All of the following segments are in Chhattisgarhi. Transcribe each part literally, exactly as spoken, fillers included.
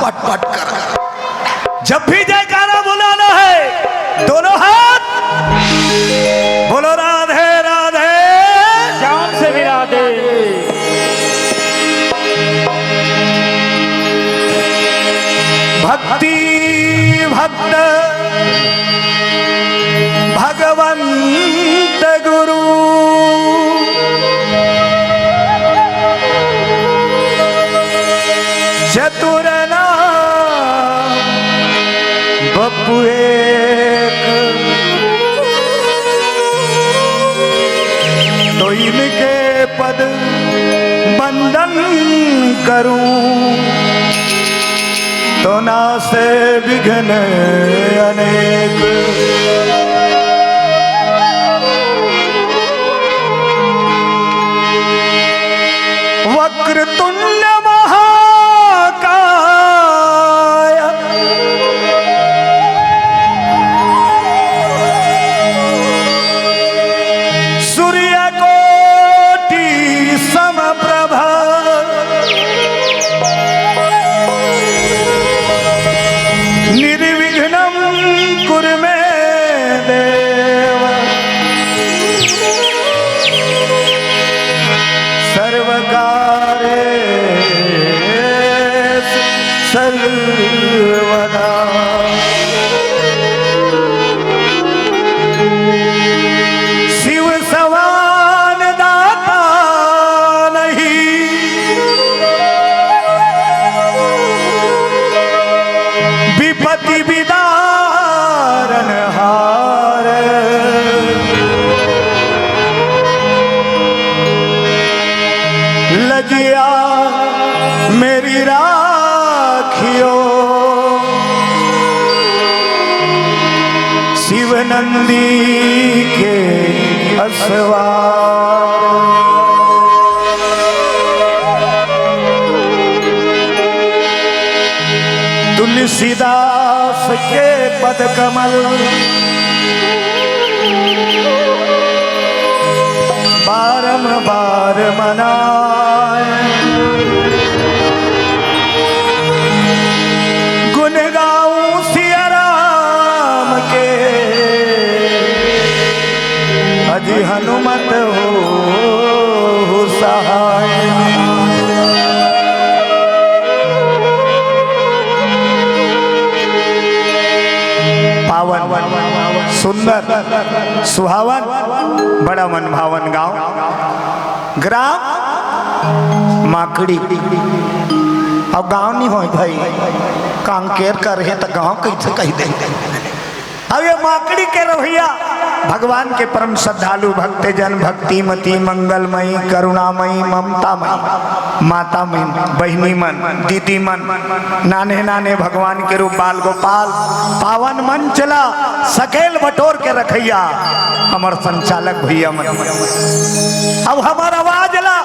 पटपट कर। जब भी जयकारा बुलाना है, दोनों हाथ बोलो, राधे राधे। श्याम से मिला दे। भक्ति भक्त भगवंत गुरु, चतुरना बप्पू एक, तो इनके पद बंदन करूं, तो नासे विघ्न अनेक। वक्रतुंड महाकाय, सूर्यकोटि समप्रभ, निर्विघ्नं कुरु मे देव, सर्वकार्येषु सर्वदा। शिव समान दाता नहीं, विपत्ति विदारण हार। लजिया मेरी राखियो, शिव नंदी के असवार। तुलसीदास के पद कमल बारंबार मनाए। गुण गाऊं सिया राम के, अजी हनुमत हो सहाय। पावन, सुंदर, सुहावन, बड़ा मन भावन गांव, ग्राम माकड़ी। अब गांव नहीं होय भाई, कांकेर कर हे त गांव कैसे कह दे। अब ये माकड़ी के रवैया, भगवान के परम श्रद्धालु भक्तजन, भक्तिमती, मंगलमयी, करुणामयी, ममतामयी, माता मन, बहिनी मन, दीदी मन, नाने नाने भगवान के रूप बाल गोपाल, पावन मंच ला सकेल बटोर के रखैया हमर संचालक भैया मन। अब हमर आवाज ला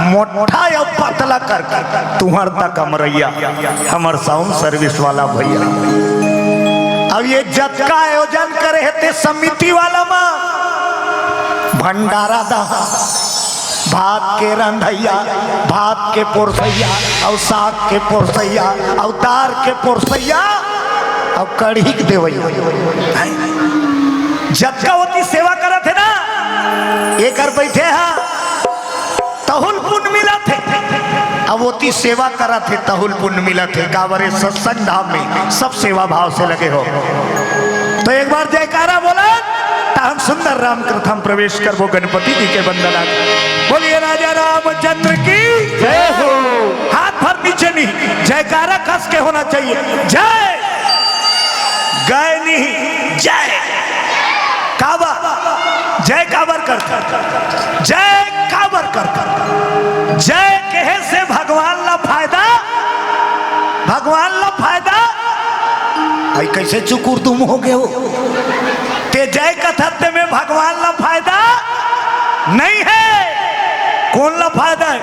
मोटा या पतला करके तुहर तक अमरैया हमर साउंड सर्विस वाला भैया। अब ये जतका आयोजन करे हे ते समिति वाला मा भंडारा दहा, भात के रंधैया, भात के पोरसैया, अउ साग के पोरसैया, अउ दार के पोरसैया, अउ कढ़ी के देवैया। जतका ओती सेवा करत हे ना, एकर बैठे हा, तहुल पुन मिलत हे। अब ओती सेवा करत हे, तहुल पुन मिलत हे। काबर ए सत्संग धाम में सब सेवा भाव से लगे हो। तो एक बार जयकारा बोला, त हम सुंदर राम कथा म प्रवेश करबो गणपति जी के वंदना। बोलिए राजा रामचंद्र की जय हो। हाथ भर नीचे नहीं, जयकारा कस के होना चाहिए। जय। गए नहीं, जय। काबर? जय काबर करथे? जय काबर करथे? जय कहे से भगवान ला फायदा, भगवान ला फायदा। आई कैसे चुकुर तुम हो गए हो? ते जय कथत ते में भगवान ला फायदा नहीं है। कोन ला फायदा है?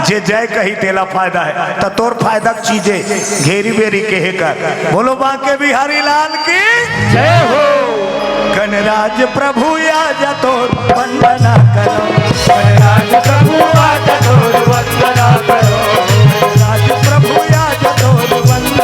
जे जय कही तेला फायदा है। त तोर फायदा के चीजे घेरी बेरी के हे कर। बोलो बांके बिहारी लाल की जय हो। गणराज प्रभु आजा तोर वंदना करो। गणराज प्रभु आजा तोर वंदना करो। गणराज प्रभु आजा तोर वंदना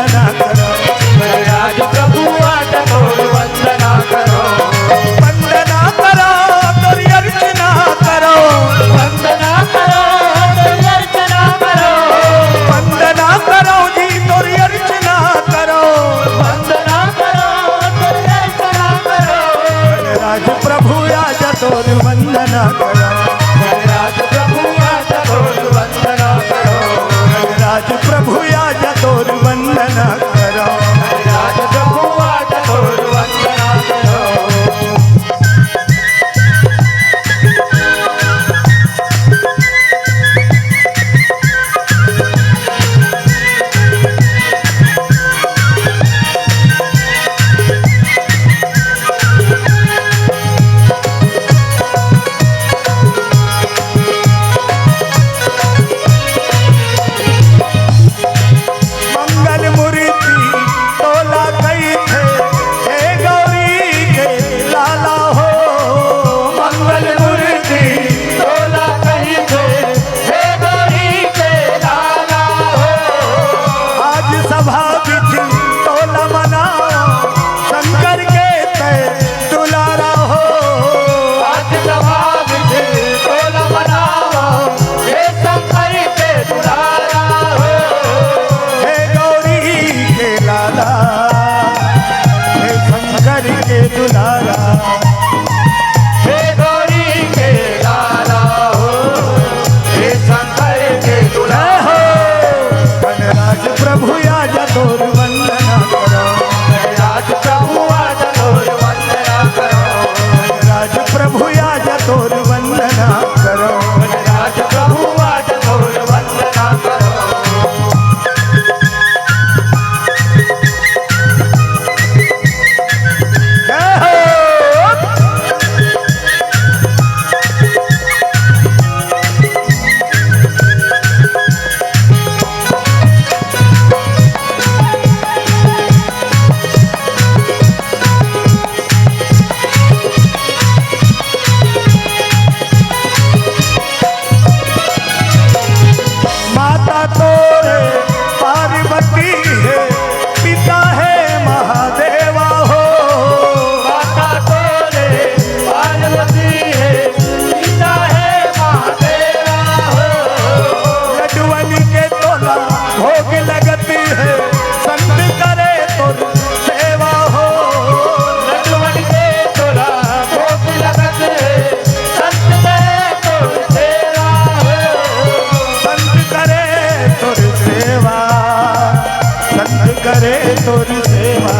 तोर सेवा।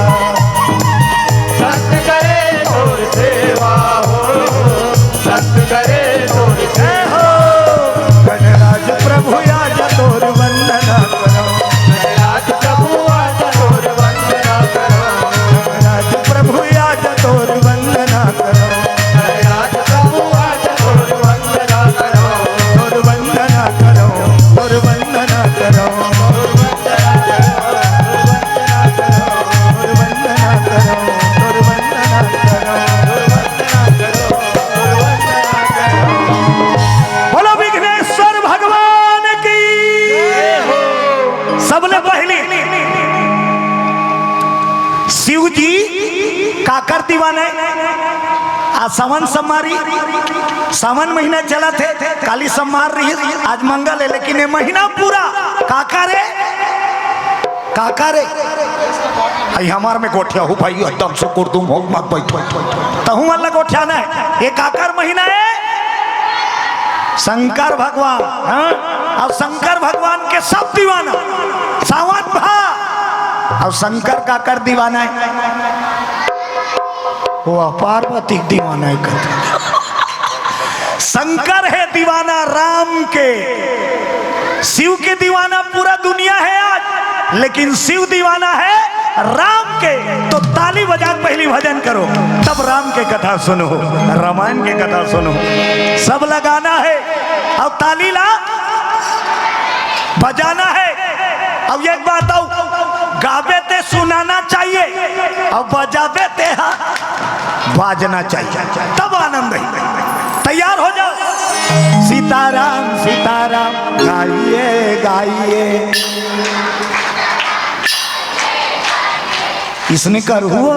संत करे तोर सेवा हो, संत करे तोर सेवा हो। गणराज प्रभु आज तोर वंदना करौं। गणराज प्रभु आज तोर वंदना करौं। गणराज प्रभु आज तोर वंदना करौं। गणराज प्रभु आज तोर वंदना करौं। तोर वंदना करौं, तोर वंदना करौं। बोलो विघ्नेश्वर भगवान की। सबले पहली शिव जी काकर दीवाना हे? आ सावन सम्मारी, सावन महीना चलत हे, काली सम्मार रही, आज मंगल हे, लेकिन ये महीना पूरा काकर हे? काकर हे? अई हमार में गोठियाहू भाई, एकदम से कुर्दुम हो मत बैठो। तहूं वाला गोठियाना हे। ये काकर महीना हे? शंकर भगवान, हाँ? अउ शंकर भगवान के सब दीवाना। सावन भा। अउ शंकर काकर दीवाना हे? वो पार्वती के दीवाना हे कहते। शंकर हे दीवाना राम के, शिव के दीवाना पूरा दुनिया हे आज, लेकिन शिव दीवाना हे राम के। तो ताली बजा के पहली भजन करो, तब राम के कथा सुनो, रामायण के कथा सुनो। सब लगाना हे, अउ ताली ला बजाना हे। अब एक बात अउ, गाबे ते सुनाना चाहिए, अउ बजाबे ते हा बाजना चाहिए, तब आनंद हे। तैयार हो जाओ। सीताराम सीताराम गाइए गाइए। इसने कर हुआ।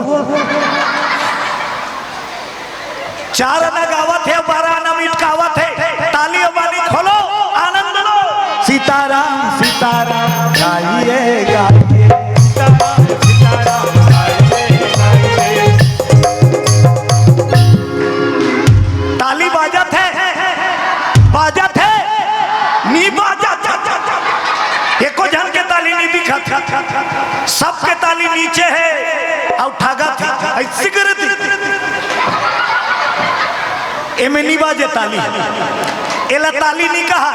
चार आना गावत हे, बारह आना मिटकावत हे। ताली अउ बाली खोलो, आनंद लो। सीताराम सीताराम गाइए गाइए। सीताराम सीताराम गाइए गाइए। ताली बाजत हे, बाजत हे, नी बाजत। एको झन के ताली नी दिखत। सबके ताली नीचे हे, अउ ठागत हे, अइसे करत हे। एमे नी बाजे ताली, एला ताली नी कहा,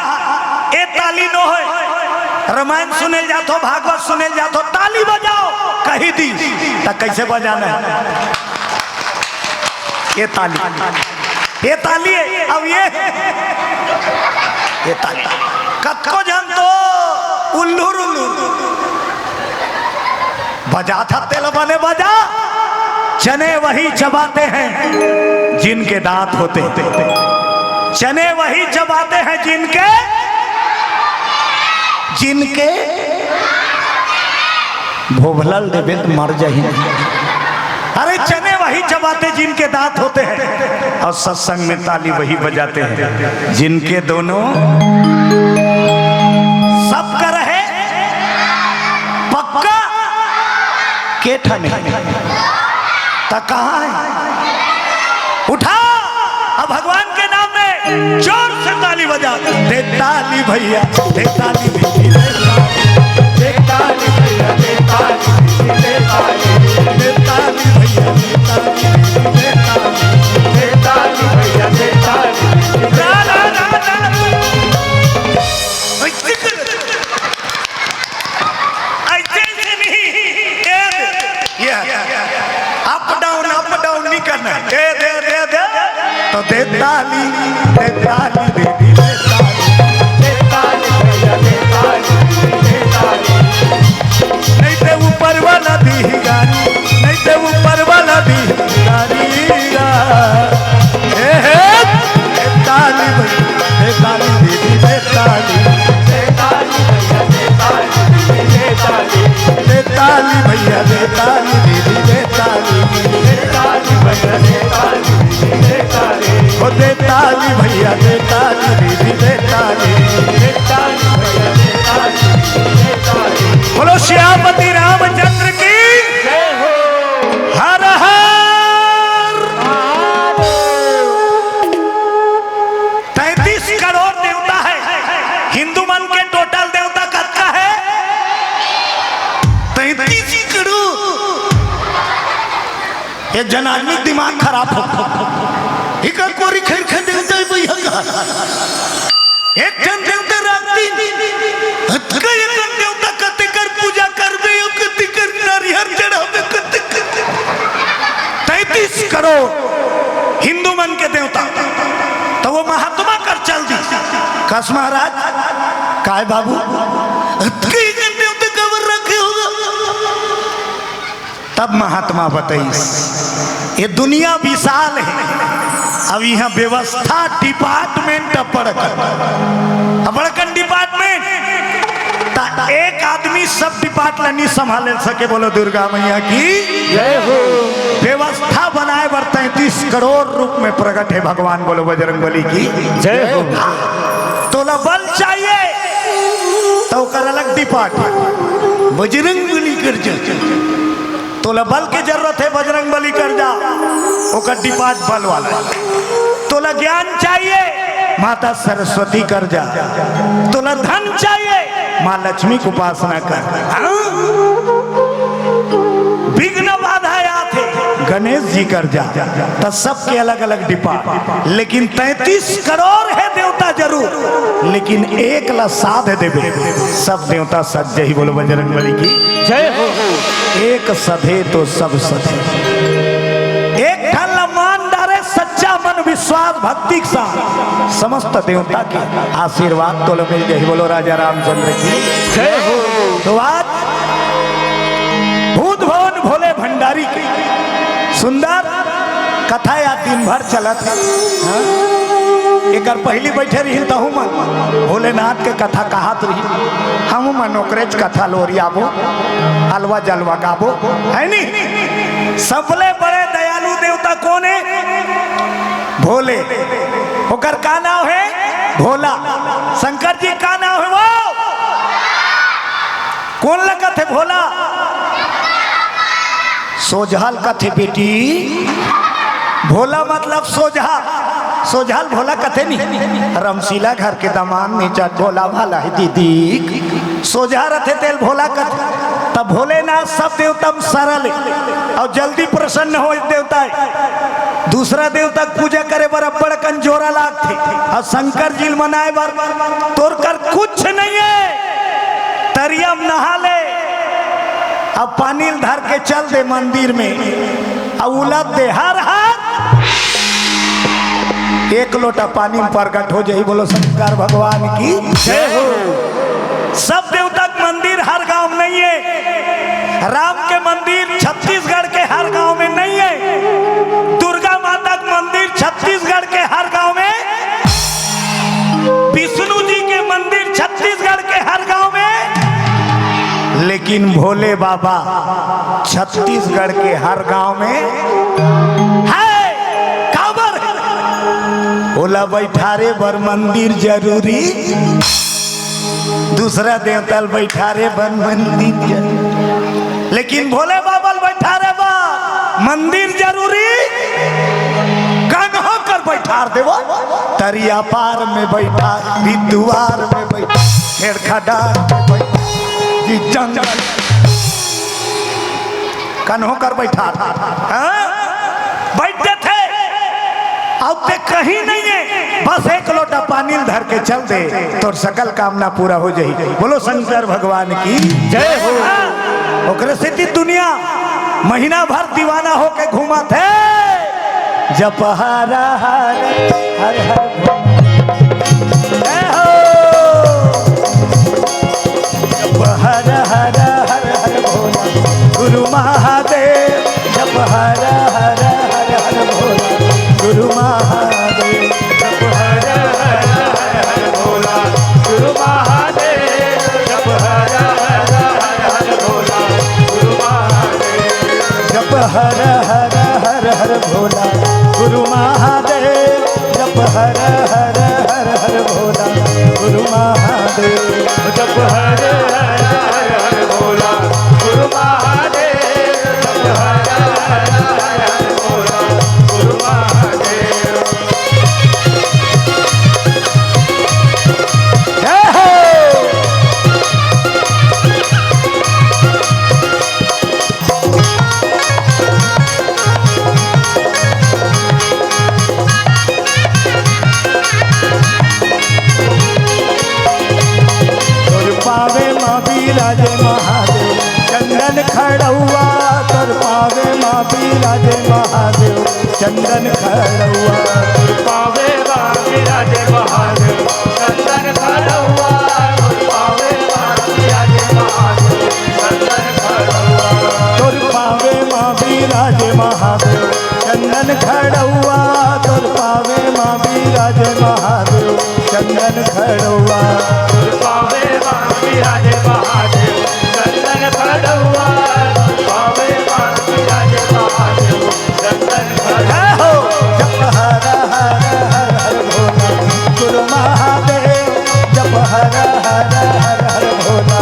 ए ताली नो हे। रामायण सुने ल जाथो, भागवत सुने ल जाथो, ताली बजाओ कहि दिस, त कइसे बजाना हे? ये ताली, ये ताली हे, अब ये, ये ताली। कतको झन तो उल्लूर उल्लूर बजात हे, तेला बने बजा। चने वही चबाते हैं जिनके दांत होते हैं, चने वही चबाते हैं जिनके, जिनके भोभला ल देबे त मर जाही। अरे चने वही चबाते जिनके दांत होते हैं, अउ सत्संग में ताली वही बजाते हैं जिनके दोनों, सबका रहे पक्का के ठने। त कहाँ हे? उठा, अब भगवान के नाम में जोर से ताली बजा। दे ताली भैया, दे ताली दीदी, दे ताली, दे ताली भैया, दे ताली दीदी, दे ताली, दे ताली भैया, दे ताली दीदी, दे ताली, दे ताली भैया, दे ताली दीदी, दे ताली। ऐसे ऐसे नहीं, ए, ये अप डाउन, अप डाउन नहीं करना है। ए, दे, दे, दे, तो दे ताली, दे ताली, दे दी, दे ताली, दे ताली, भैया, दे ताली, दे ताली। नहीं ते ऊपर वाला दी गारी, नहीं ते ऊपर वाला दी गारी गा। ए हे, दे ताली भैया, दे ताली, दे दी, दे ताली। दे ताली भैया, दे ताली, दे ताली। दे ताली भैया, दे ताली, दीदी, दे ताली। दे ताली भैया, दे ताली, दीदी, दे ताली। ओ दे ताली भैया, दे ताली, दीदी, दे ताली। दे ताली भैया, दे ताली, दीदी, दे ताली। बोलो सियापति रामचंद्र की जय हो। हर हर। तैंतीस करोड़ देवता है, हिंदू मन के टोटल देवता कतका है? तैंतीस करोड़। एक झन आदमी दिमाग खराब हो, इकर कोरी खैर खैर देवता ही भैया का। एक झन देवता राखती, कई अकन देवता कते कर पूजा करबे, यो कते कर नरिहर चढ़ाबे, कते कर तैंतीस करोड़ हिंदू मन के देवता। त वो महात्मा कर चल दी, कस महाराज, काय बाबू, कई अकन देवता काबर रखे हो? तब महात्मा बताइस, ये दुनिया विशाल हे, अब इहाँ व्यवस्था department अब्बड़ अकन, अब्बड़ अकन department, त एक आदमी सब department ला नइ संभाल सके। बोलो दुर्गा मैया की जय हो। व्यवस्था बनाए बर तैंतीस करोड़ रूप में प्रगट हे भगवान। बोलो बजरंग बली की जय हो। तोला बल चाहिए त ओकर अलग department, बजरंग बली कर जय। तोला बल के जरूरत हे, बजरंग बली कर जा, ओकर department बल वाला। तोला ज्ञान चाहिए, माता सरस्वती कर जा। तोला धन चाहिए, माँ लक्ष्मी के उपासना कर। हाँ? विघ्न बाधा आथे, गणेश जी कर जा। त सबके अलग-अलग department, लेकिन तैंतीस करोड़ हे देवता जरूर, लेकिन एक ला साध देबे, सब देवता सध जही। बोलो बजरंग बली की जय हो। एक सधे तो सब सधे। एक ठन ला मान डारे सच्चा मन विश्वास भक्ति के साथ, समस्त देवता के आशीर्वाद तोला मिल जही। बोलो राजा रामचंद्र की जय हो। तो आज भूत भवन भोले भंडारी के सुंदर कथा या दिन भर चलत हे। हाँ? एकर पहिली बैठे रहिन तहू मन भोलेनाथ के कथा कहत रहिन, हमू मन ओकरेच कथा लोरियाबो, अलवा जलवा गाबो, है नी? सबले बड़े दयालु देवता कोन हे? भोले। ओकर का नाव हे? भोला। शंकर जी का नाव हे वो? कोन ला कथे भोला? सोझा ल कथे बेटी, भोला मतलब सोझा, सोझा ल भोला कथे नी। रमशीला घर के दमांद नीचा भोला भाला हे दीदी, सोझा रथे तेल भोला कथे। तब भोलेनाथ सब देवता म सरल हे अउ जल्दी प्रसन्न हो देवता हे। दूसरा देवता के पूजा करे बर अब्बड़ कन जोरा लागथे अउ शंकर जी ल मनाए बर तोर कर कुछ नइ हे। तरिया म नहा ले, अब पानी ल धर के चल दे मंदिर में, अब उलद दे हर हर, एक लोटा पानी में प्रगट हो जाही। बोलो शंकर भगवान की जय हो। सब देवता के मंदिर हर गांव में नइ हे। राम के मंदिर छत्तीसगढ़ के हर गांव में नइ हे। दुर्गा माता के मंदिर छत्तीसगढ़ के हर गांव में, विष्णु जी के मंदिर छत्तीसगढ़ के हर गांव में, लेकिन भोले बाबा छत्तीसगढ़ के हर गांव में हे। काबर? ओला बैठारे बर मंदिर जरूरी, दूसरा देवता ल बैठारे बर मंदिर जरूरी, लेकिन भोले बाबा ल बैठारे बर मंदिर जरूरी। कन्हो कर बैठार देवो, तरिया पार में बैठार, भी दुआर में बैठार, खेड़खा डार में बैठार, जी जंगल कन्हो कर बैठार, हाँ? बैठ देथे। अब ते कहीं नइ हे, बस एक लोटा पानी ल धर के चल दे, तोर सकल कामना पूरा हो जाही। बोलो शंकर भगवान की जय हो। ओकरे सेती दुनिया महीना भर दीवाना होके घूमत हे। जप हर हर, हर हर भोले। जय हो। जप हर हर, हर हर भोला, गुरु महादेव। जप हर हर, हर हर भोला, गुरु महादेव। जप हर हर, हर हर भोला, गुरु महादेव। जप हर हर, हर हर भोला, गुरु महादेव। जप हर हर, हर हर भोला, गुरु महादेव। जप हर हर, हर हर भोला, गुरु महादेव। जप हर हर, हर हर भोला, गुरु महादेव। जप हर हर, हर हर भोला, गुरु महादेव। जय हो। रउआ तोर पावे मा बिराजे महादेव चंदन खड़उआ। पावे मा बिराजे महादेव चंदन खड़उआ। तोर पावे मा बिराजे महादेव चंदन खड़उआ। तोर पावे मा बिराजे महादेव चंदन खड़उआ। तोर पावे मा बिराजे महादेव चंदन खड़उआ। तोर पावे मा बिराजे महादेव चंदन खड़उआ। तोर पावे मा बिराजे महादेव चंदन खड़उआ। जय हो। जप हर हर हर हर भोला गुरु महादेव। जप हर हर हर हर भोला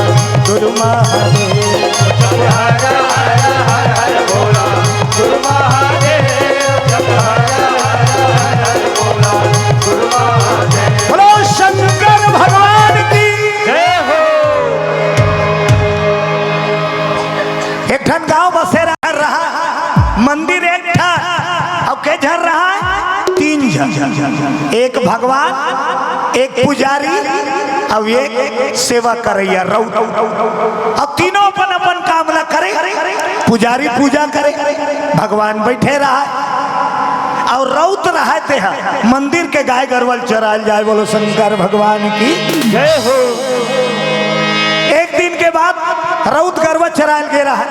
गुरु महादेव। जप हर हर हर हर भोला गुरु महादेव। जप हर हर हर हर भोला गुरु महादेव। बोलो शंकर भगवान की। जय हो। एक ठन गांव बसे रहा, रहा मंदिर एक ठा, अउ के झन रहा? तीन झन, एक भगवान, एक पुजारी, अउ एक सेवा करइया रउत। अब तीनों अपन अपन काम ला करे, पुजारी पूजा करे, भगवान बैठे रहा, अउ रउत रहा तेहा मंदिर के गाय गरवा ल चरायल जाय। बोलो शंकर भगवान की। जय हो। एक दिन के बाद रउत गरवा चरायल गे रहा,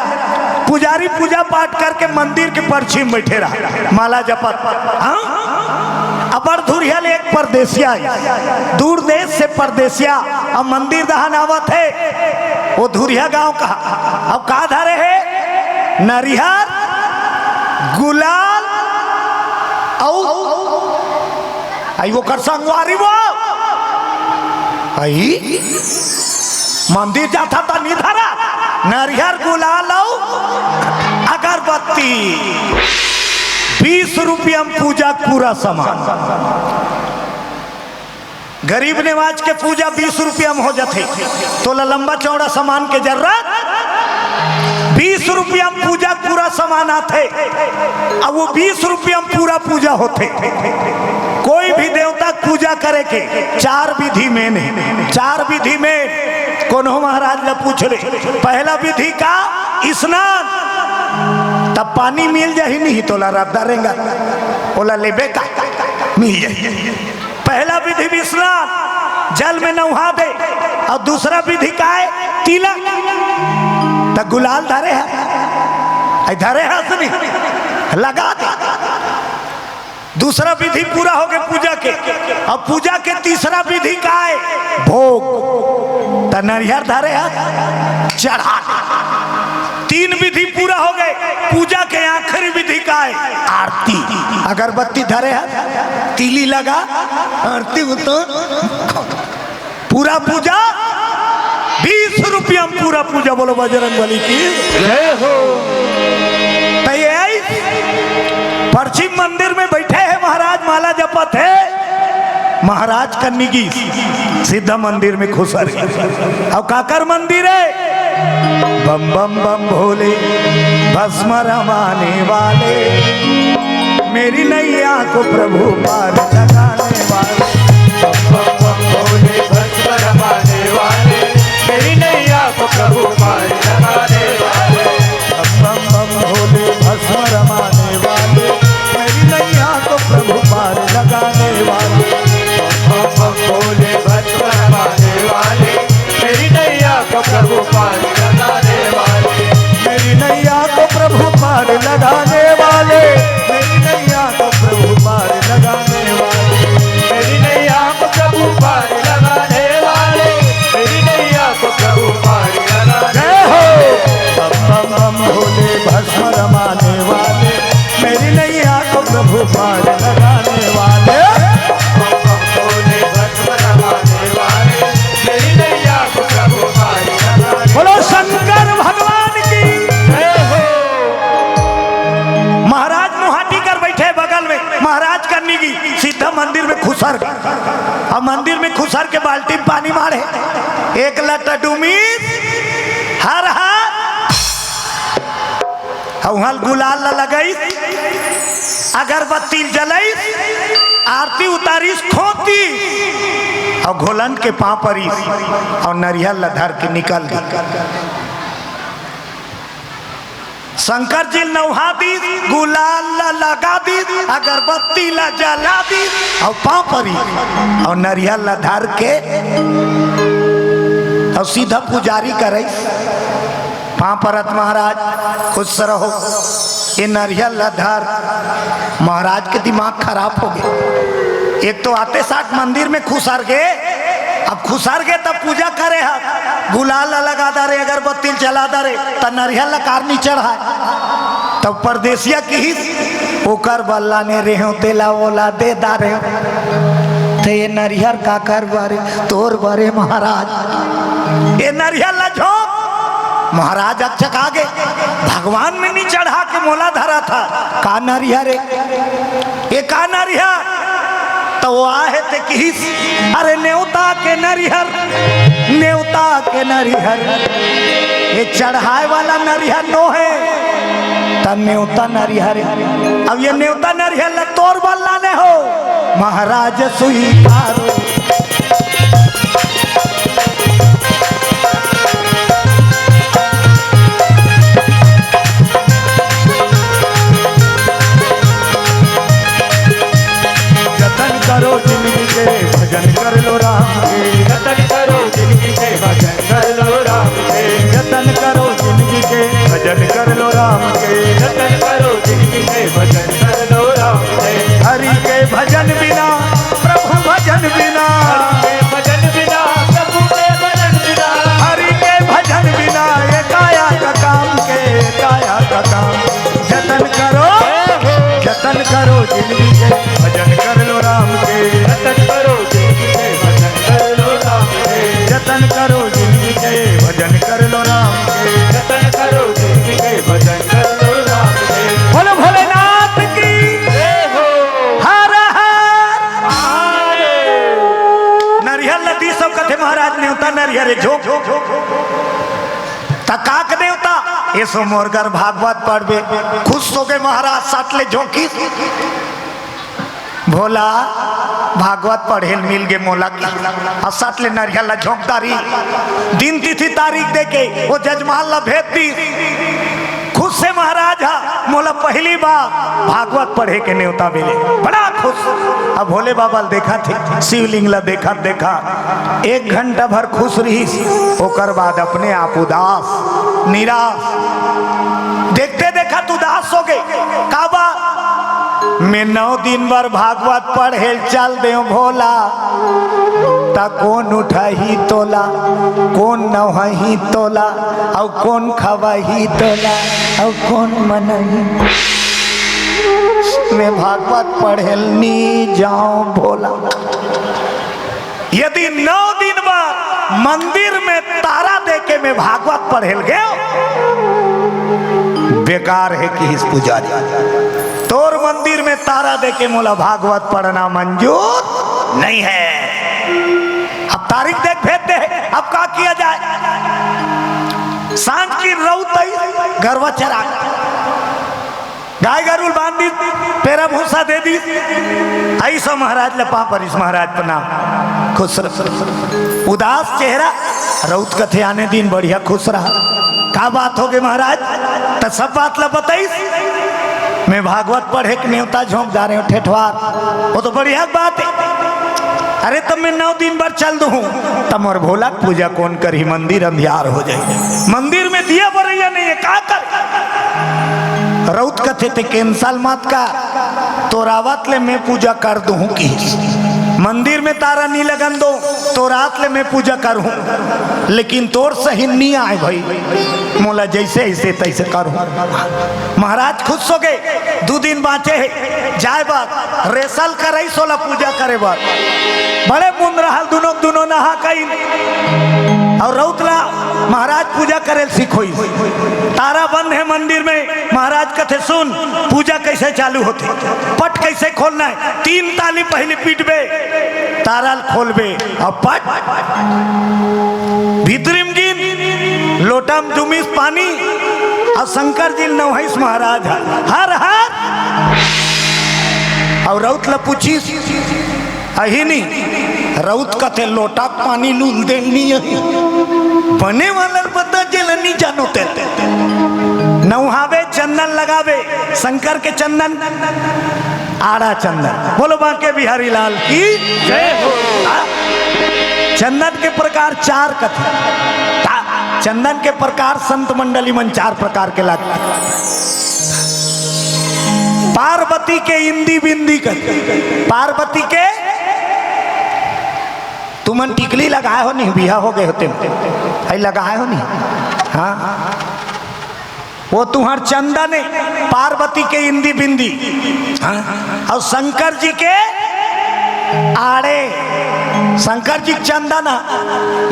पुजारी पूजा पाठ करके मंदिर के परछी म बैठे रहा, माला जपत। हाँ, अबर धुरिहा ले एक परदेसिया आइस, दूर देश से परदेसिया, अब मंदिर दहन आवत हे, वो धुरिहा गांव का। अब का धरे हे? नरिहर, गुलाल, अउ आई ओकर संगवारी वो। आई मंदिर जाथा त नी धरा, नरिहर गुलाल अउ अगरबत्ती। बीस रुपया म पूजा के पूरा सामान। गरीब नवाज के पूजा बीस रुपया म हो जाथे, तोला लंबा चौड़ा सामान के जरूरत। बीस रुपया म पूजा के पूरा सामान आथे, अउ वो बीस रुपया म पूरा पूजा होथे। कोई भी देवता के पूजा करे के चार विधि main हे। चार विधि main, कोनो महाराज ला पूछ ले, पहला विधि का? स्नान। तब पानी मिल जाही, नहीं तोला रद्दा रेंगा, ओला लेबे का, मिल जाही। पहला विधि स्नान, जल में नहा दे। अउ दूसरा विधि काय? तिलक। त गुलाल धरे हे, आई धरे हे असनी, लगा दे। दूसरा विधि पूरा होगे पूजा के। अब पूजा के तीसरा विधि काय? भोग। त नरिहर धरे हे, चढ़ा दे। तीन विधि पूरा होगे। पूजा के आखिरी विधि काय? आरती। अगरबत्ती धरे हे, तिली लगा, आरती उतार, पूरा पूजा, बीस रुपया म पूरा पूजा। बोलो बजरंग बली की। जय हो। त ये आइस, परछी म मंदिर में बैठे हे महाराज, माला जपत हे। महाराज कन्नी गिस, सीधा मंदिर में खुसर गे। अब काकर मंदिर हे? बम बम बम भोले, भस्म रमाने वाले, मेरी नैया को प्रभु पार लगाने वाले। बम बम बम भोले, भस्म रमाने वाले, मेरी नैया को प्रभु पार लगाने वाले। बम बम बम भोले, भस्म रमाने वाले, मेरी नैया को प्रभु पार लगाने वाले। बम बम बम भोले, भस्म रमाने वाले, मेरी नैया को प्रभु पार लगाने वाले। मेरी नैया को प्रभु पार लगाने वाले। मेरी नैया को प्रभु पार लगाने वाले। मेरी नैया को प्रभु पार लगाने वाले। मेरी नैया को प्रभु पार लगाने वाले। जय हो। बम बम बम भोले, भस्म रमाने वाले, मेरी नैया को प्रभु पार लगाने वाले। बम बम भोले, भस्म रमाने वाले, मेरी नैया को प्रभु पार लगाने। बोलो शंकर भगवान की। जय हो। महाराज मुहाटी कर बैठे बगल में, महाराज कन्नी गिस, सीधा मंदिर में खुसर गे। अब मंदिर में खुसर के बाल्टी म पानी माढ़े, एक लटा डूमिस, हर हर, अउ उहाँ गुलाल ला लगाइस, अगरबत्ती जलाइस, आरती उतारिस, खोतिस, अउ घोलंट के पाँव परिस, अउ नरिहर ला धर के निकल गे। शंकर जी ल नउहा दीस, गुलाल ला लगा दीस, अगरबत्ती ला जला दीस, अउ पाँव परी, अउ नरियर ला धर के, अउ सीधा पुजारी करइस। पाँव परत महाराज, खुश रहो, ये नरियर ला धर। महाराज के दिमाग खराब हो गे। एक तो आते साथ मंदिर में खुसर गे, अब खुसर गे तब पूजा करे ह, गुलाल ला लगा डारे, अगरबत्ती ला जला डारे, त नरियर ला कार नी चढ़ाय। तब परदेसिया किहिस, ओकर बर लाने रेहेंव, तेला ओला दे डारेंव। त ये नरियर काकर बर ए? तोर बर ए महाराज। ये नरियर ला झोंक। महाराज अकचका गे, भगवान में नी चढ़ा के मोला धरत हस, का नरियर ए? ये का नरियर? त ओ आहे ते किहिस, अरे नेवता के नरियर, नेवता के नरियर, ये चढ़ाय वाला नरियर नो हे, त नेवता नरियर ए। अब ये नेवता नरियर ला तोर बर लाने हों, महाराज स्वीकारो। जतन करो जिनगी के, भजन कर लो राम के। जतन करो जिनगी के, भजन कर लो राम के। जतन करो जिनगी के, भजन कर लो राम के। जतन करो जिनगी के, भजन कर लो राम के। हरि के भजन बिना, प्रभु भजन बिना। हरि के भजन बिना, प्रभु के भजन बिना। हरि के भजन बिना, ये काया का काम के, काया का काम। जतन करो, जतन करो जिनगी के, भजन कर लो राम के। जतन करो जिनगी के, भजन कर लो राम के। जतन करो जिनगी के, भजन कर लो राम के। जतन करो जिनगी के, भजन कर लो राम के। बोलो भोलेनाथ की। जय हो। हर हर। नरियर ला दीस अउ कथे महाराज नेवता नरियर ए झोंक। त काक देवता, एसो मोर घर भागवत पढ़बे। खुश होगे महाराज, सट ले झोंकिस। भोला, भागवत पढ़े ल मिल गे मोला कि, अउ सट ले नरियर ला झोंक डारिस। दिन तिथि तारीख देके ओ जजमान ला भेज दीस। खुश हे महाराज हा, मोला पहली बार भागवत पढ़े के नेवता मिले, बड़ा खुश। अब भोले बाबा ल देखत हे, शिवलिंग ला देखत देखत एक घंटा भर खुश रहिस, ओकर बाद अपने आप उदास, निराश, देखते देखत उदास होगे। काबर? मैं नौ दिन बर भागवत पढ़े ल चल देंव भोला, त कोन उठाही तोला, कोन नहाही तोला, अउ कोन खवाही तोला, अउ कोन मनाही? मैं भागवत पढ़े ल नी जांव भोला। यदि नौ दिन बर मंदिर में तारा देके मैं भागवत पढ़े ल गेंव, बेकार हे किहिस पुजारी। तोर मंदिर में तारा देके मोला भागवत पढ़ना मंजूर नइ हे। अब तारीख देके भेज दे, अब का किया जाय? सांझ के रउत आइस, गरवा चरा, गाय गरू ल बांध दीस, पेरा भूसा दे दीस, अइस महाराज ल पाँव परिस, महाराज प्रणाम, खुश रहो। उदास चेहरा, रउत कथे आने दिन बढ़िया खुश रहा। का बात होगे महाराज? त सब बात ल बताइस। मैं भागवत पढ़े के नेवता झोंक डारेंव ठेठवार, ओ तो बढ़िया बात हे। अरे त मैं नौ दिन बर चल दूहूं, त मोर भोला के पूजा कोन करही? मंदिर अंधियार हो जाही, मंदिर में दिया बरइया नइ हे, का करही? रउत कथे ते cancel मत कर, तोर आवत ले मैं पूजा कर दूहूं किहिस। मंदिर में तारा नी लगन दों, तोर आत ले मैं पूजा करहूं, लेकिन तोर सही नी आय भई, मोला जइसे अइसे तइसे करहूं। महाराज खुश होगे, दू दिन बांचे हे जाय बर, rehearsal करइस ओला पूजा करे बर। बड़े मुंद रहल, दूनों दूनों नहा कइन अउ रउत ला महाराज पूजा करे ल सिखोइस। तारा बंद हे मंदिर में, महाराज कथे, सुन, पूजा कइसे चालू होथे, पट कइसे खोलना हे, तीन ताली पहिली पीटबे, तारा ल खोलबे, अउ पट भीतरी म गिन, लोटा म जुमिस पानी, अउ शंकर जी ल नवइस महाराज ह, हर हर। अउ रउत ल पूछिस, अही नी, रउत कथे लोटा के पानी ल उल्देल नी अही। बने वाला ल बता, जेला नी जानो तेला। नउहावे गावे शंकर के चंदन, आड़ा चंदन। बोलो बांके बिहारी लाल की जय हो। हाँ? चंदन के प्रकार चार कथे। ता-, चंदन के प्रकार संत मंडली मन चार प्रकार के लागथे। पार्वती के इंदी बिंदी कथे। पार्वती के, तुमन टिकली लगाए हो नहीं, बिहा हो गए होते, भाई लगाए हो नहीं? हाँ, वो तुहार चंदन है, पार्वती के इंदी बिंदी। हाँ? और शंकर जी के आड़े, शंकर जी के चंदन है,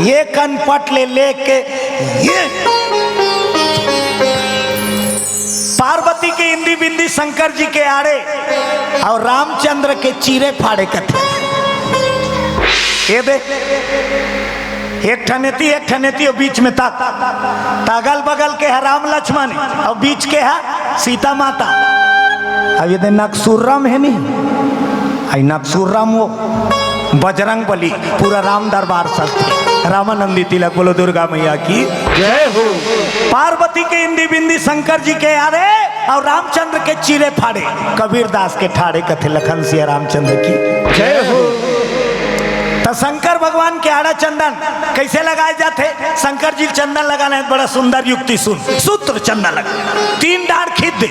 ये कनपट ले लेके ये पार्वती के इंदी बिंदी शंकर जी के आड़े और रामचंद्र के चीरे फाड़े कथे। ये दे, एक ठन एती, एक ठन एती, और बीच में तक, त अगल बगल के है राम लक्ष्मण और बीच के है सीता माता। अब ये दे नकसुर्रम है नहीं, आई नकसुर्रम वो बजरंग बली, पूरा राम दरबार सजथे। रामानंदी तिलक बोलो दुर्गा मैया की जय हो। पार्वती के इंदी बिंदी शंकर जी के आड़े और रामचंद्र के चीरे फाड़े, कबीर दास के ठाड़े कथे लखन सिया रामचंद्र की जय हो। त शंकर भगवान के आड़ा चंदन कैसे लगाए जाथे? शंकर जी चंदन लगाना है, बड़ा सुंदर युक्ति सुन। सूत्र चंदन लगा, तीन डांड खींच दे,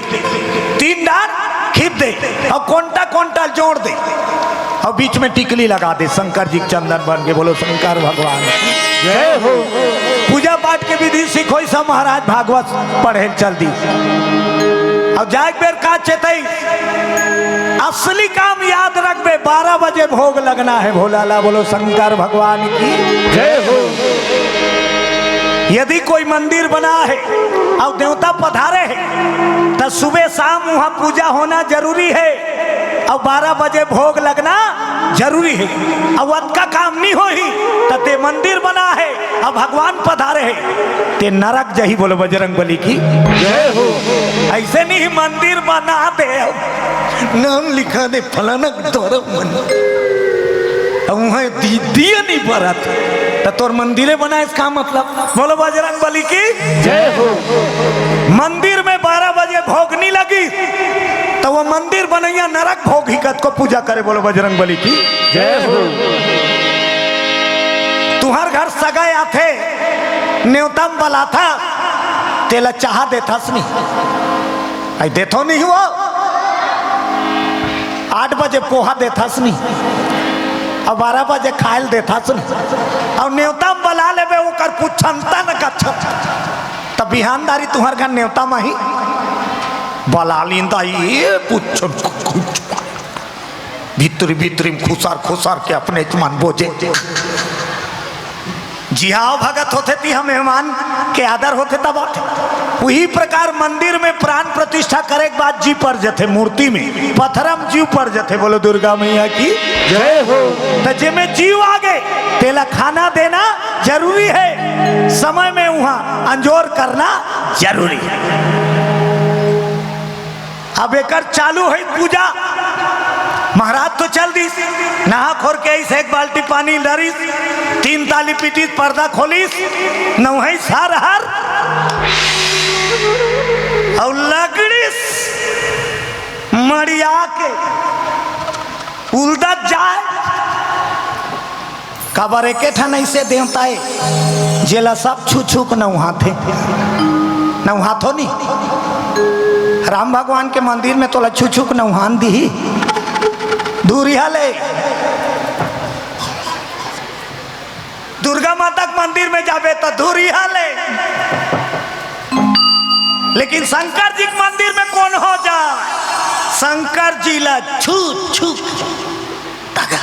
तीन डांड खींच दे और कोंटा कोंटा जोड़ दे और बीच में टिकली लगा दे, शंकर जी के चंदन बन के। बोलो शंकर भगवान की जय हो। पूजा पाठ के विधि सिखोई सब महाराज भागवत पढ़े चल दी। और जाए बेर का चेतई, असली काम याद रखबे, बारह बजे भोग लगना है। भोला ला बोलो शंकर भगवान की जय हो। यदि कोई मंदिर बना है और देवता पधारे हैं, तो सुबह शाम वहाँ पूजा होना जरूरी है और बारह बजे भोग लगना जरूरी है। और अतका काम नहीं होही, तो ते मंदिर बना है और भगवान पधारे हैं, ते नरक जही। बोलो बजरंग बली की जय हो। ऐसे नहीं मंदिर बना दे, नाम लिखा दे फलाना द्वारा मन, अब वहाँ दी-, दिया नहीं बरत, तो तोर मंदिरे बनाए, इसका मतलब। बोलो बजरंग बली की जय हो। मंदिर में बारह बजे भोग नहीं लगी, तो वो मंदिर बनैया नरक भोग ही कत को पूजा करे। बोलो बजरंग बली की जय हो। तुहर घर सगाई आथे, नेवता म बलाथा, तेला चाहा देथस नहीं, आई देथो नहीं हुआ। आठ बजे पोहा देथस नहीं, अब बारह बजे खायल देथस नहीं, और नेवता म बला लेबे, ओकर पुछंता न कछ। त बिहानदारी तुहर घर नेवता माही बला लिंदा, ये पुछन कुछ भीतरी भीतरी म खुसर खुसर के अपने मन बोजे। जिहाव भगत होथे तिहा मेहमान के आदर होथे तब आथे। उही प्रकार मंदिर में प्राण प्रतिष्ठा करे के बाद जी पर जथे, मूर्ति में पथरम जीव पर जथे। बोलो दुर्गा मैया की जय हो। त जेमे जीव आगे तेला खाना देना जरूरी है, समय में वहाँ अंजोर करना जरूरी है। अब एकर चालू है पूजा। महाराज तो चल दिस, नहा खोर के आइस, एक बाल्टी पानी डरिस, तीन ताली पीटिस, पर्दा खोलिस, नवहिस हर हर और लगड़िस मड़िया के उलदत जाए। काबर एके ठन अइसे देवता ए, जेला सब छू छू के नउहाथे। नउहाथो नी? राम भगवान के मंदिर में तोला छू छू के नउहान दिही। दूरिहा ले। दुर्गा माता के मंदिर में जाबे त दूरिहा ले। लेकिन शंकर जी के मंदिर में कोन हो जा? शंकर जी ला छू छू तगा।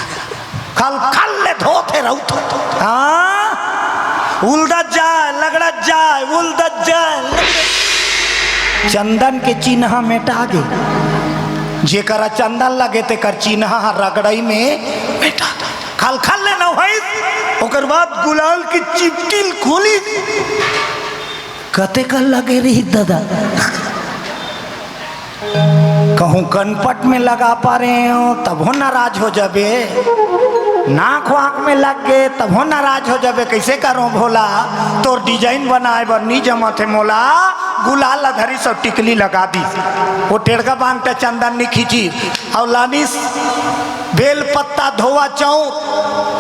खल खल ले धोथे रहू तो। हाँ? उलदत जाए, लगड़त जाए, उलदत जाए, लगड़त। चंदन के चिन्हा मेटा गे। जेकरा चंदन लगे तेकर चिन्हा ह रगड़ई में मेटा। खल खल ले नउहाइस, ओकर बाद गुलाल की चिपटिल खोलिस। कते कल लगे रही दादा? कहूँ कनपट में लगा पा रहे हो, तभो नाराज हो जाबे, नाक वाक में लग गे, तभो नाराज हो जाबे। कैसे करो भोला, तोर डिजाइन बनाए बर नी जमत हे मोला, गुलाल ला धरिस अउ टिकली लगा दिस। वो टेड़गा बांग त चंदन नी खींचिस अउ लानिस बेल पत्ता, धोवा चाउर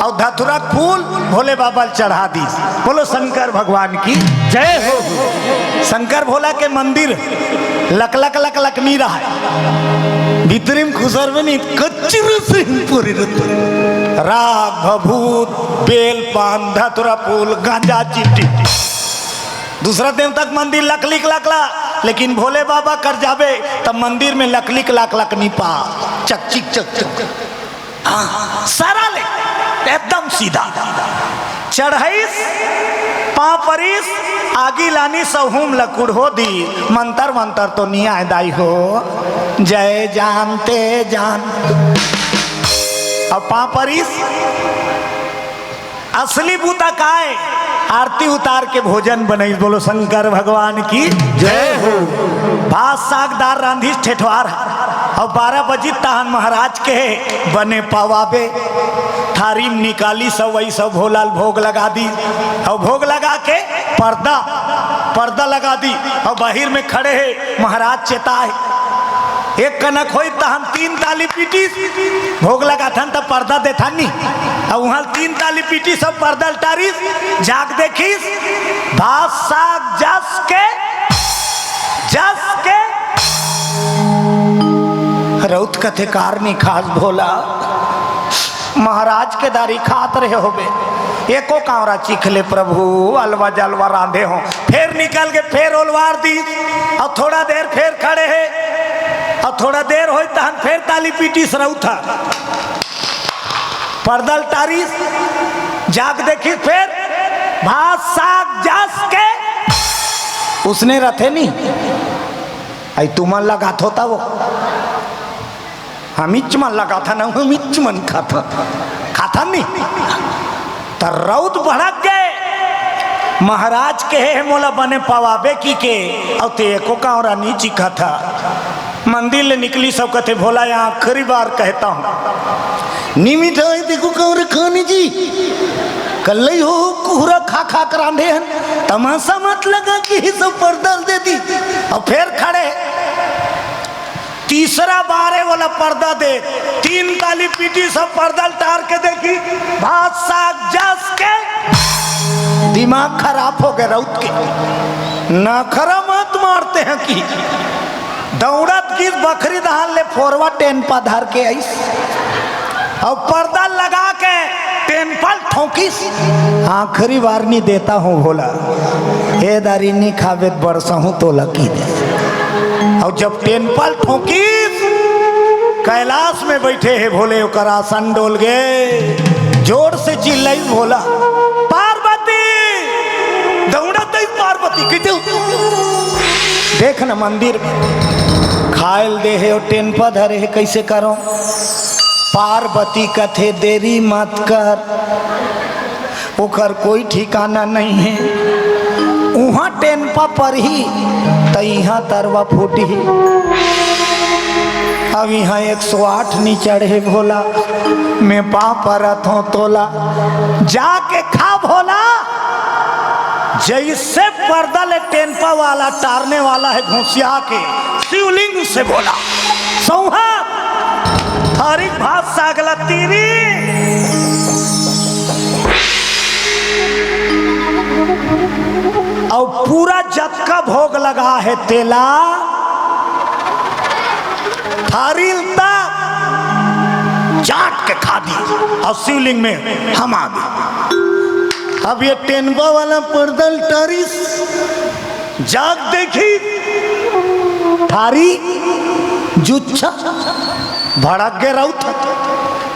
अउ धतुरा के फूल भोले बाबा ल चढ़ा दिस। बोलो शंकर भगवान की जय हो। शंकर भोला के मंदिर लकलक लकलक नी रहय, भीतरी म खुसरबे नी, कचरू से ही पूरी रहिथे। राख भभूत, बेल पान, धतुरा फूल, गांजा, चिट्टी। दूसरा देवता के मंदिर लकलिक लकला, लेकिन भोले बाबा कर जाबे त मंदिर में लकलिक लकलक नी पा, चकचिक चकचक। हाँ, सरल, एकदम सीधा। चढ़इस, पाँव परिस, आगी लानिस अउ हूम ल कुड़हो दिस। मंतर मंतर तो नी आय दाई हो, जय जानते जान। अब पाँव परिस, असली बूता काय? आरती उतार के भोजन बनइस। बोलो शंकर भगवान की जय हो। भात साग दार रांधिस ठेठवार ह। अउ बारह बजिस तहन महाराज के बने पाव आबे। थारी म निकालिस अउ वही सब भोला ल भोग लगा दिस। अउ भोग लगा के पर्दा, पर्दा लगा दिस। अउ बाहिर में खड़े हे महाराज चेताय। एक कनक होइस तहन तीन ताली पीटिस, भोग लगाथन त पर्दा देथन नी। अउ उहाँ तीन ताली पीटिस, सब पर्दा ल टारिस, जाग देखिस, भात साग जस के, जस के। रउत कथे कार नी खास भोला, महाराज के दारी खात रहे होबे, एको कांवरा चिख ले प्रभु, अलवा जलवा रांधे हो। फेर निकल के फेर ओलवार दिस, अउ थोड़ा देर फेर खड़े हे, अउ थोड़ा देर होइस तहन फेर ताली पीटिस रउत ह। पर्दा ल टारिस, जाग देखिस फेर भात साग जस के। उसने रथे नी, अई तुमन लगाथो त वो। हमीच मन लगाथन, हमीच मन खाथन, खाथन नी। त रउत भड़क गे। महाराज कहे हे मोला बने पवाबे कहिके, अउ ते एको कांवरा नी चिखत ह। मंदिर ले निकलिस अउ कथे, भोला, ये आखिरी बार कहता हूँ, नी मिठाय ते एको कांवरा खाने जी। कल्लई हो कुहरा खा खा के रांधे हन, तमाशा मत लगा कि ही सब पर्दा ल दे दिस। अउ फेर खड़े तीसरा बार ए वाला पर्दा दे, तीन ताली पीटिस, सब पर्दा ल टार के देखिस, भात साग जस के। दिमाग खराब हो गे रउत के, नखरा मत मारते हैं कि दउड़त गिस बखरी दहान ले फोरवा टेनपा धर के आइस। अउ पर्दा लगा के टेनपा ल ठोंकिस। आखिरी वार्निंग देता हूँ भोला, ए दारी नी खाबे त बरसहूँ तोला कहि दे। अउ जब टेनपा ल ठोंकिस, कैलाश में बइठे हे भोले, ओकर आसन डोल गे। जोर से चिल्लाइस भोला, पार्वती! दउड़त आइस पार्वती, कहिथे, देख न मंदिर में खाय ल दे हे अउ टेनपा धरे हे, कइसे करँव? पार्वती कथे, देरी मत कर, ओकर कोई ठिकाना नइ हे। उहाँ टेनपा परही त इहाँ तरवा फूटही। अब इहाँ एक सौ आठ नी चढ़े भोला, मैं पाँव परत हँव तोला, जाके खा भोला। जइसे पर्दा ले टेनपा वाला टारने वाला हे घुसिया के, शिवलिंग से बोला, सौंहा, थारी भात साग ला तीरी। अउ पूरा जतका भोग लगा हे तेला थारी ल त चाट के खा दिस अउ शिवलिंग में हमा दिस। अब ये टेनपा वाला पर्दा ल टारिस, जाग देखिस, थारी जुच्छा। भड़क गे रउत,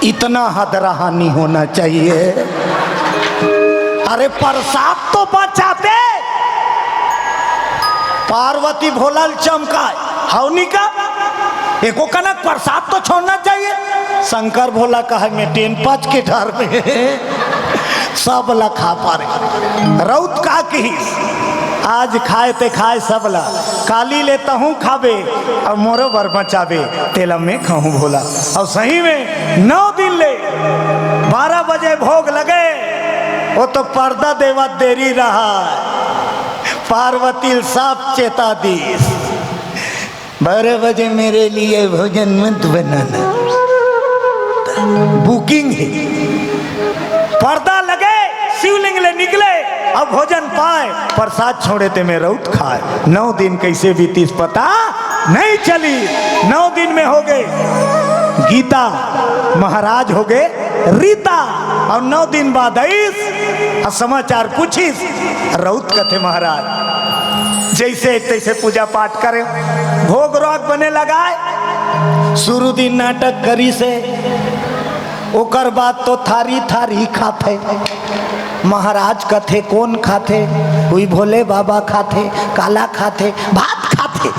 इतना हदरहा नी होना चाहिए। अरे प्रसाद तो बचाते, पार्वती भोला ल चमकाय, हव नी का? एको कनक प्रसाद तो छोड़ना चाहिए। शंकर भोला कहे, मैं टेनपा के डर में सब ला खा पारे। रउत का किहिस, आज खाय ते खाय सब ला, काली ले तहूँ खाबे अउ मोरो बर बचाबे, तेला मैं खाहूँ भोला। अउ सही में नौ दिन ले बारह बजे भोग लगे, वो तो पर्दा देवत देरी रहा। पार्वती ल साफ चेता दीस, "बारह बजे मेरे लिए भोजन मत बनाना।" बुकिंग हे। पर्दा लगे, शिवलिंग ले निकले, अब भोजन पाए, प्रसाद छोड़े ते में रउत खाए। नौ दिन कइसे बीतिस पता नइ चली। नौ दिन में होगे गीता, महाराज होगे रीता। अउ नौ दिन बाद अइस अउ समाचार पूछिस, रउत कथे महाराज, जइसे तइसे पूजा पाठ करे, भोग रोग बने लगाए। शुरू दिन नाटक करिस हे, ओकर बाद तो थारी थारी खाथे। महाराज कथे, "कोन खाथे?" "उही भोले बाबा खाथे।" "काला खाथे?" "भात खाथे।"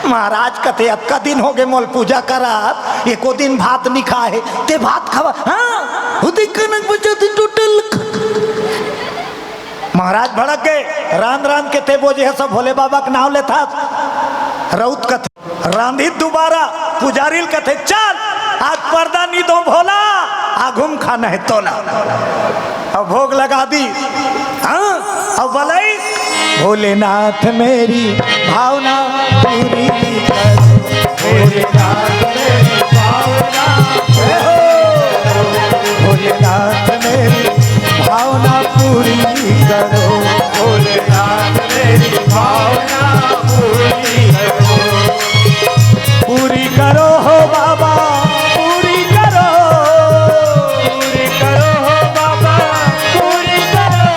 महाराज कथे, "अतका दिन होगे मोला पूजा करत, एको दिन भात नइ खाए हे, ते भात खावा?" "हाँ, उही कनक बचा दिन टोटल।" महाराज भड़क गे, रांध रांध के ते बोजे हे सब भोले बाबा के नाव लेथस। रउत कथे, रांधिस दुबारा, पुजारी ल कथे, "चल, आज पर्दा नइ दों भोला, आघू म खाना हे तोला।" अब भोग लगा दीस, हाँ, अब बोलइस, "भोलेनाथ मेरी भावना पूरी कर, भोलेनाथ मेरी भावना, जय हो, भोलेनाथ मेरी भावना पूरी करो, भोलेनाथ मेरी भावना पूरी करो।" पूरी करो हो बाबा, पूरी करो, पूरी करो हो बाबा, पूरी करो।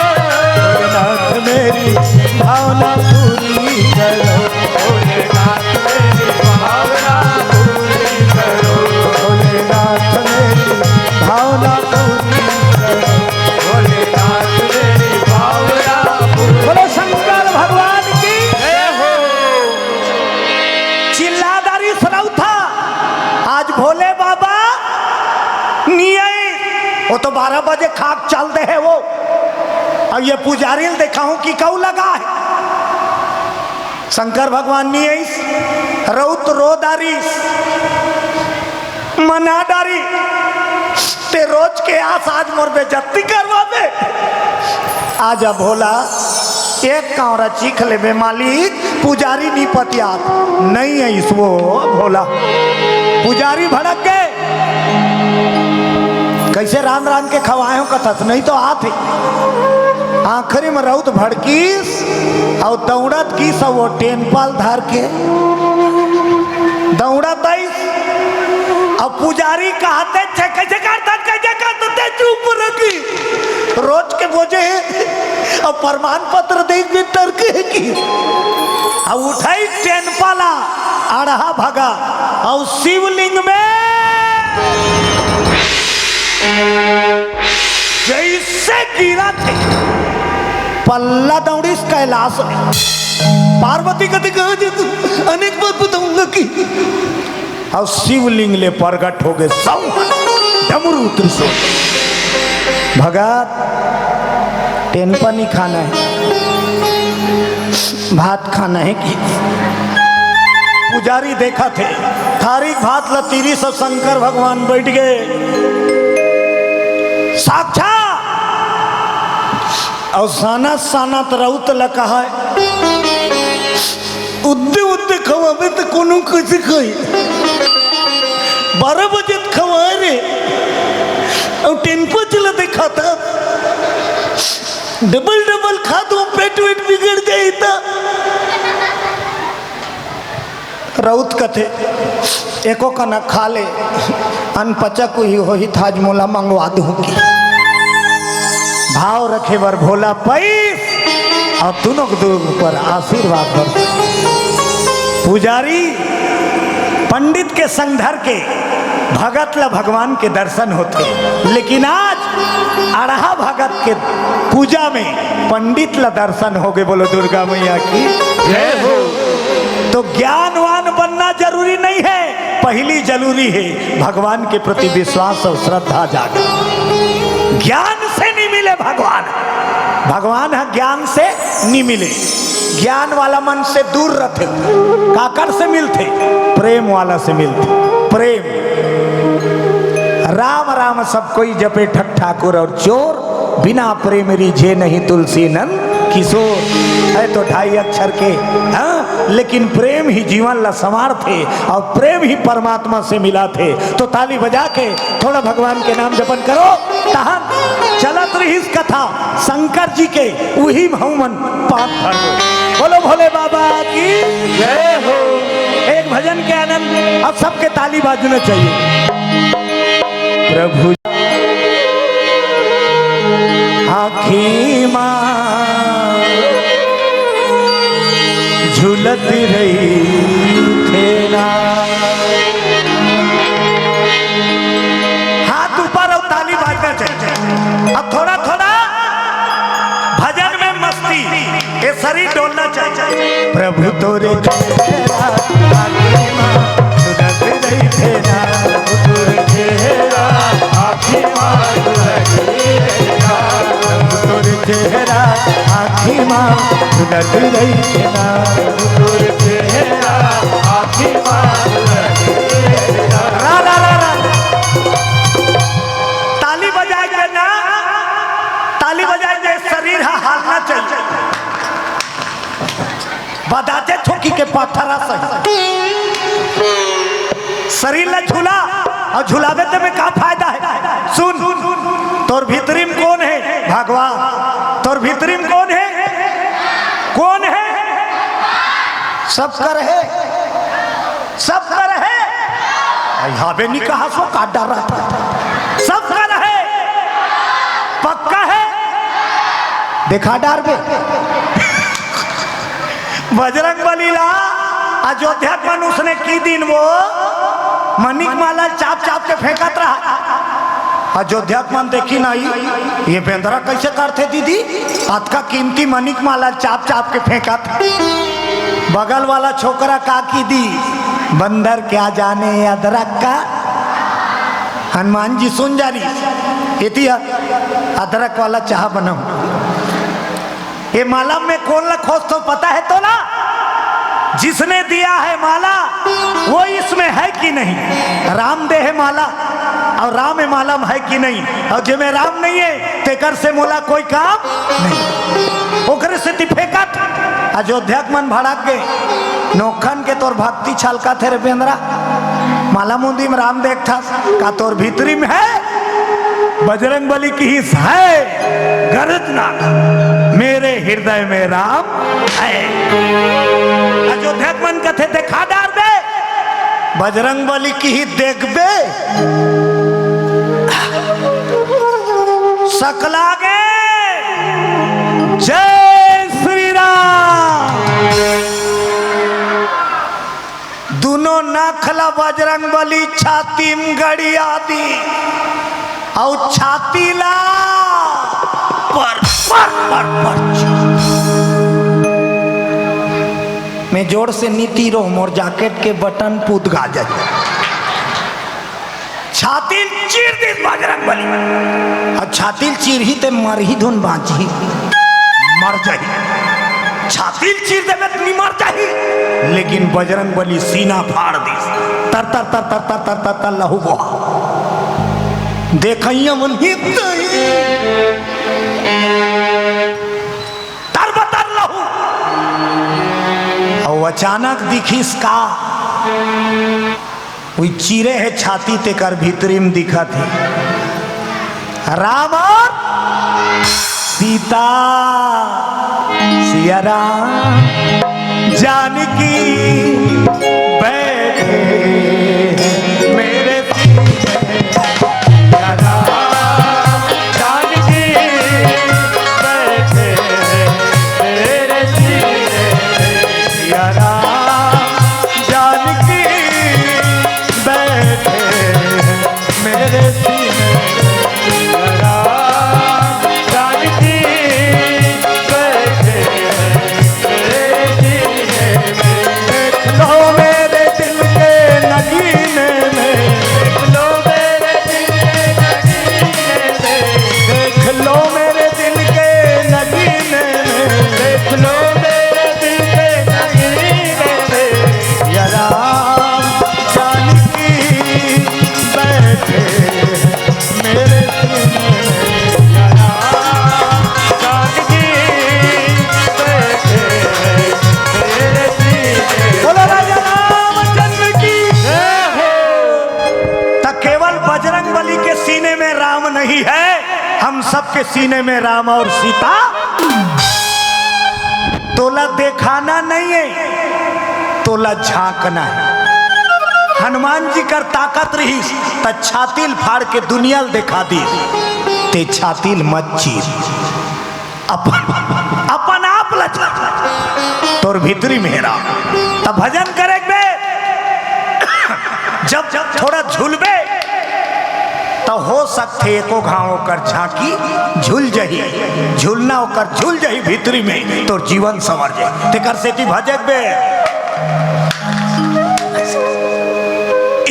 भोलेनाथ मेरी भावना पूरी करो, भोलेनाथ मेरी भावना पूरी करो, भोलेनाथ मेरी भावना पूरी करो, भोलेनाथ मेरी भावना पूरी। बोलो शंकर भगवान की जय हो। चिल्ला डारिस रउत ह, "आज भोले बाबा नइ आइस, वो तो बारह बजे खा के चल दे हे वो। अब ये पुजारी ल देखाहूं कि कऊ लगा हे।" शंकर भगवान नइ आइस, रउत रो डारिस, मना डारिस, "ते रोज के आस आज मोर बेइज्जती करवाबे। आजा भोला, एक कांवरा चीख लेबे मालिक, पुजारी नइ पतियात।" नइ आइस वो भोला। पुजारी भड़क गे, "कइसे रांध रांध के खवाए हों कथस, नइ तो आत हे।" आखिरी म रउत भड़किस अउ दउड़त गिस अउ वो टेनपा ल धर के दउड़त आइस। अब पुजारी कहत हे, "कइसे करथस, कइसे करथस, ते चुप रही।" रोज के बोजे हे, अब प्रमाण पत्र देख के टरके हे कि। अब उठाइस टेनपा ला, अड़हा भगा, अउ शिवलिंग में जइसे गिरत हे, पल्ला दउड़िस कैलाश में। पार्वती कथे, "कहाँ जाथस? अनेक बार बताऊंगा कि।" अउ शिवलिंग ले प्रगट होगे सौ डमरू त्रिशूल। "भगत, टेनपा नइ खाना हे, भात खाना हे कि?" पुजारी देखत हे, थारी भात ल तीरिस अउ शंकर भगवान बइठ गे। साक्षात अउ सानत सानत रउत ल कहय, "उद्दे उद्दे खवाबे त कोनो कइसे खाही? बारह बजे त खवाए रे, अउ टेनपा ल देखाथस, डबल डबल खाथस, पेट वेट बिगड़ जाही त।" रउत कथे, "एको कना खा ले, अनपचक उही होही, त आज मोला मंगवा दूं कि।" भाव रखे बर भोला पइस अउ दुनों के दुनों ऊपर आशीर्वाद बरसे। पुजारी पंडित के संग धर के भगत ला भगवान के दर्शन होथे, लेकिन आज अड़हा भगत के पूजा में पंडित ला दर्शन होगे। बोलो दुर्गा मैया की जय हो। तो ज्ञानवान बनना जरूरी नहीं है, पहली जरूरी है भगवान के प्रति विश्वास और श्रद्धा जागना। ज्ञान से नहीं मिले भगवान, भगवान ह ज्ञान से नहीं मिले। ज्ञान वाला मन से दूर रथे। काकर से मिलथे? प्रेम वाला से मिलथे। प्रेम। राम राम सब कोई जपे ठग ठाकुर और चोर, बिना प्रेम रीझे नहीं तुलसी नंद किशोर है तो ढाई अक्षर के, हाँ, लेकिन प्रेम ही जीवन ला संवारथे अउ प्रेम ही परमात्मा से मिलाथे। तो ताली बजा के थोड़ा भगवान के नाम जपन करो। तहन चलत रहिस कथा शंकर जी के, उही म हमन पाँव धर दो। बोलो भोले बाबा की जय हो। एक भजन के आनंद, अब सबके ताली बाजना चाहिए। प्रभु आँखी मा झूलत रहिथे ना। हाथ ऊपर अउ ताली बाजना चाहिए। अब थोड़ा थोड़ा भजन में मस्ती, ये शरीर डोलना चाहिए। प्रभु तोरे चेहरा आँखी मा झूलत रहिथे ना। प्रभु तोरे चेहरा आँखी मा झूलत रहिथे ना। प्रभु तोरे चेहरा आँखी मा झूलत रहिथे ना। प्रभु तोरे चेहरा आँखी मा झूलत रहिथे ना। रा, रा, रा, रा। ताली बजाए के ना, ताली बजाए के शरीर हा हालना चाहिए। बदाते थूकी के पत्थर सही। शरीर ला झूला अउ झुलावे ते में का फायदा है? सुन, तोर भीतरी में कौन है? भगवान। तोर भीतरी में कौन है? कौन है? सब कर है, सब कर है। आई हावे नहीं कहा सो का डर रहता। सब कर है, पक्का है। देखा डर बे। बजरंग बली ला अयोध्या के मन उसने की दिन वो मनिक माला चाप चाप के फेंकत रहा। अयोध्या के मन देखी नहीं, ये बेंदरा कैसे करथे दीदी, अतका कीमती मनिक माला चाप चाप के फेंकत। बगल वाला छोकरा का की दी, बंदर क्या जाने अदरक का। हनुमान जी सुन जा रही, एती अदरक वाला चाह बनाऊं। ये माला में कौन ला खोजथो पता है तोला? जिसने दिया है माला, वो इसमें है कि नहीं? राम दे है माला, अउ राम ए माला में है कि नहीं? अउ जेमे राम नहीं है, तेकर से मोला कोई काम नहीं। ओकरे सेती फेंकत अयोध्या के मन भड़क गे। नोखन के तोर भक्ति छलकत हे रे बेंदरा। माला मुंदी में राम देखथस, का तोर भीतरी में है? बजरंग बली किहिस है, गरजना, मेरे हृदय में राम है। अयोध्या के मन कथे देखा डार दे। बजरंग बली किहिस देखबे, सकला गे। जय श्री राम। दुनो नखला बजरंग बली छाती में गड़िया दी, अउ छाती ला पर, पर, पर, पर। मैं जोर से नीति रो, मोर जैकेट के बटन पुदगा जाए। छाती ल चीर दिस बजरंग बली। अब छाती ल चीरही ते मरही धुन बाँचही, मर जाही। छाती ल चीर देबे त नी मर जाही, लेकिन बजरंग बली सीना फाड़ दिस। तर तर तर तर तर तर तर तर लहू बोहा। देखइया मन ही तही तर बतर लहू। अउ अचानक दिखिस का, उई चीरे हे छाती, तेकर भीतरी में दिखत हे राम और सीता। सिया राम जानकी बैठे हैं मेरे सीने। सिया राम जानकी बैठे हैं मेरे सीने। सिया राम जानकी बैठे हैं मेरे सीने। राम जानकी बैठे हैं मेरे सीने में। देख लो नहीं है, हम सबके सीने में राम और सीता। तोला देखाना नहीं है, तोला झांकना है। हनुमान जी कर ताकत रहिस, त छाती ल फाड़ के दुनिया ल देखा दी। ते छाती ल मत चीर, अपन, अपन आप ल झांक, तोर भीतरी में हे राम। त भजन करे बे, जब, जब थोड़ा झुलबे, त हो सकथे एको घांव ओकर झांकी झुल जही, झुलना ओकर झुल जही भीतरी में, तोर जीवन संवर जाही। तेकर सेती भजन बे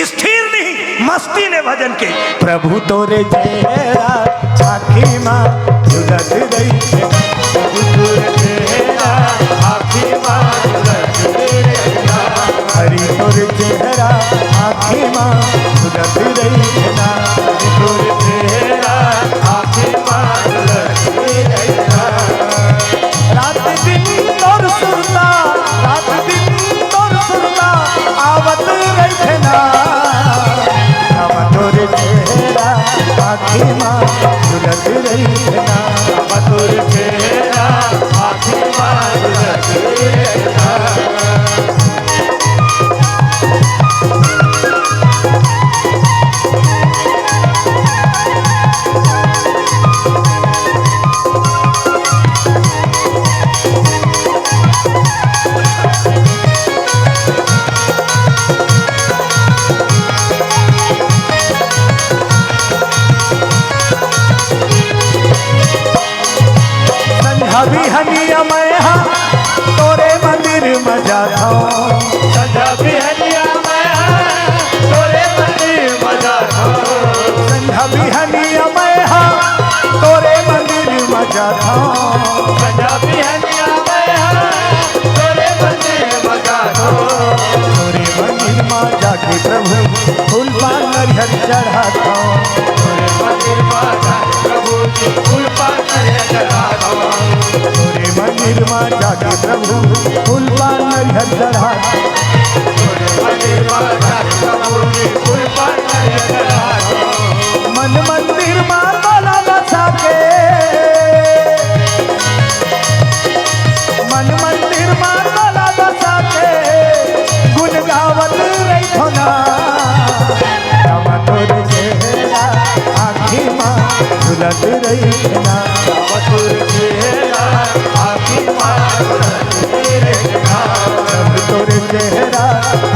स्थिर नहीं, मस्ती ले भजन के। प्रभु तोरे चेहरा आँखी मा झुलत रहिथे। प्रभु तोरे चेहरा आँखी मा झुलत रहिथे। हरि तोरे चेहरा आँखी मा झुलत रहिथे। हरि तोरे चेहरा आँखी मा झुलत रहिथे। रात दिन तोर सुरता, रात दिन तोर सुरता आवत रहिथे ना। हम तोर चेहरा आँखी मा झुलत रहिथे ना। हम तोर चेहरा आँखी मा झुलत रहिथे ना। संझा बिहनिया मैं हा तोरे मंदिर म जाथंव। संझा बिहनिया मैं हा तोरे मंदिर म जाथंव। संझा बिहनिया मैं हा तोरे मंदिर म जाथंव। संझा बिहनिया मैं हा तोरे मंदिर म जाथंव। तोरे मंदिर म जाके प्रभु फूल पान नरियर चढ़ाथंव। तोरे मंदिर मा जाके प्रभु जी फूल पान नरियर चढ़ाथंव। तोरे मंदिर मा जाके प्रभु फूल पान नरियर चढ़ाथंव। तोरे मंदिर मा जाके प्रभु जी फूल पान नरियर चढ़ाथंव। मन मंदिर मा तोला बसा के, मन मंदिर मा तोला बसा के गुन गावत रहिथंव ना। राम तोर चेहरा आँखी मा झुलत रहिथे ना। राम तोर चेहरा आँखी मा झुलत रहिथे ना। राम तोर चेहरा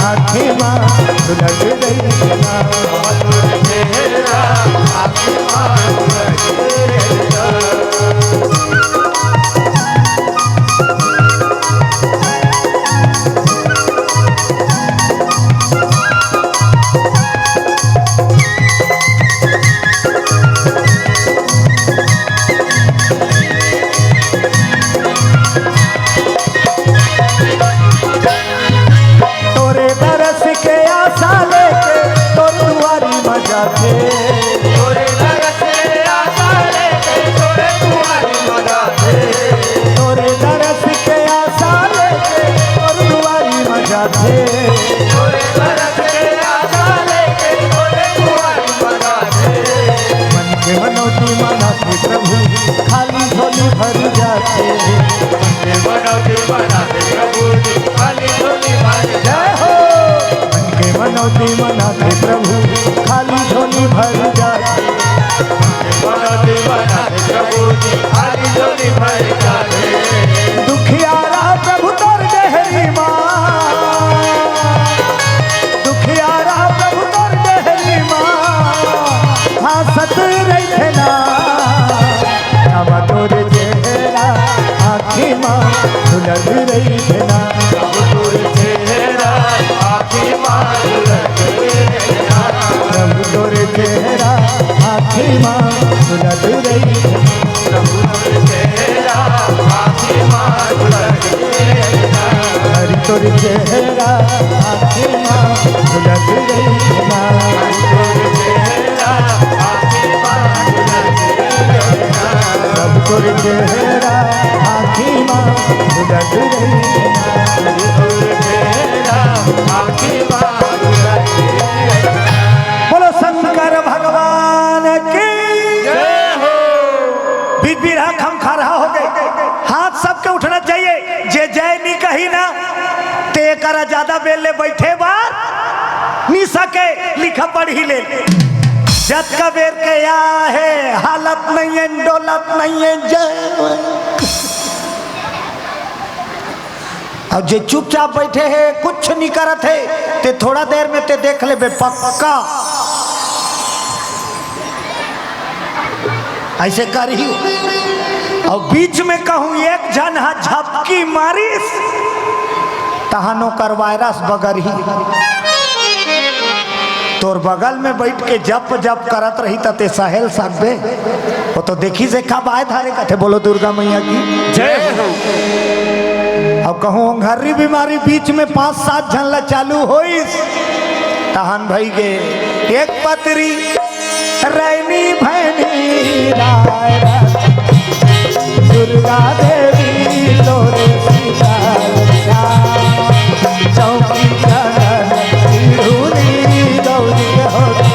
आँखी मा झुलत रहिथे ना। राम तोर चेहरा आँखी मा झुलत रहिथे ना। तोरे दरस के आसा लेके तोर दुआरी म जाथे। तोरे दरस के आसा लेके तोरे दुआरी म जाथे। तोरे दरस के आसा लेके तोर दुआरी म जाथे। तोरे दरस के आसा लेके तोरे दुआरी म जाथे। मन के मनौती मनाथे प्रभु, खाली झोली भर जाथे। मन के मनौती मनाथे प्रभु जी, खाली झोली भर जाथे। जय हो। मन के मनौती मनाथे प्रभु, खाली झोली भर जाथे। मन के मनौती मनाथे प्रभु जी, खाली झोली भर जाथे। दुखियारा प्रभु तोर डेहरी मा, दुखियारा प्रभु तोर डेहरी मा, हाँसत रहिथे ना। राम तोर चेहरा आँखी मा झुलत रहिथे ना। प्रभु तोर चेहरा आँखी मा झुलत रहिथे ना। प्रभु तोर चेहरा आँखी मा झुलत रहिथे ना। प्रभु तोर चेहरा आँखी मा झुलत रहिथे ना। हरि तोर चेहरा आँखी मा झुलत रहिथे ना। हरि तोर चेहरा आँखी मा झुलत रहिथे ना। प्रभु तोर चेहरा आँखी मा झुलत रहिथे ना। प्रभु तोर चेहरा आँखी मा झुलत रहिथे ना। बोलो शंकर भगवान की। बइठे बर नि सके, लिखा पढ़ी ले। जतका बेर के आ हे, हालत नइ हे, डोलत नइ हे, जय। अउ जे चुपचाप बइठे हे, कुछ नि करत हे, ते थोड़ा देर में ते देख लेबे, पक्का अइसे करही। अउ बीच में कहूँ एक झन ह झपकी मारिस, तहन ओकर वायरस बगरही। तोर बगल में बइठ के जप जप करत रही, त ते सहेल सकबे? ओ तो देखिस, एका बाय धारे कथे, बोलो दुर्गा मैया की जय हो। अउ कहूँ ओंघर्री बीमारी बीच में पाँच सात झन ला चालू होइस, तहन भई गे एक पतरी। रैनी भैनी राय रस, दुर्गा देवी तोरे सीता रक्षा, चौकी चरण तिरुनी गौरी होते।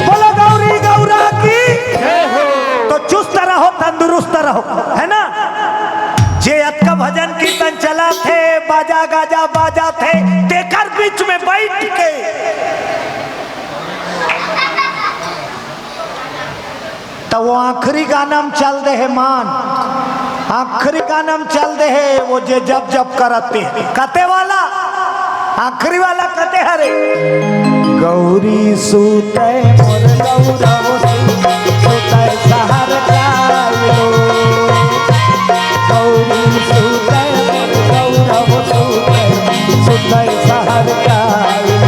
बोलो गौरी गौरा की। जय हो। तो चुस्त रहो, तंदुरुस्त रहो, है ना? जे अतका भजन कीर्तन चलत हे, बाजा गाजा बाजत हे, तेकर बीच में बइठ के त वो आखिरी गाना म चल दे हे मान, आखिरी गाना म चल दे हे वो जे जप जप करत हे। कते वाला? आखिरी वाला कते हरे? गौरी सुतय मोर गौरव सुतय सहर कायलो। गौरी सुतय मोर गौरव सुतय, सुतय सहर कायलो।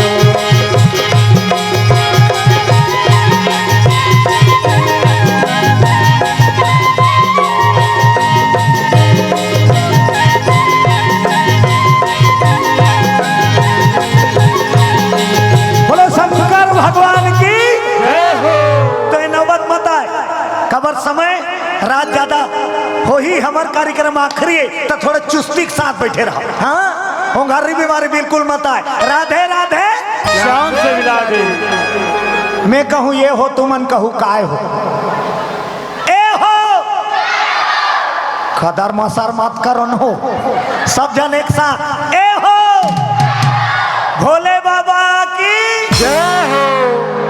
बोलो शंकर भगवान की। जय हो। तो ये नौबत मत आय, काबर समय रात ज्यादा होही, हमर कार्यक्रम आखिरी हे, त थोड़ा चुस्ती के साथ बइठे रहा। हाँ, ओंघर्री बीमारी बिल्कुल मत आय। राधे राधे। श्याम से मिला दे। मैं कहूँ ये हो, तुमन कहू काय हो। ए हो। खदर मसर मत करो न हो। सब झन एक साथ। ए हो। भोले बाबा की। जय हो।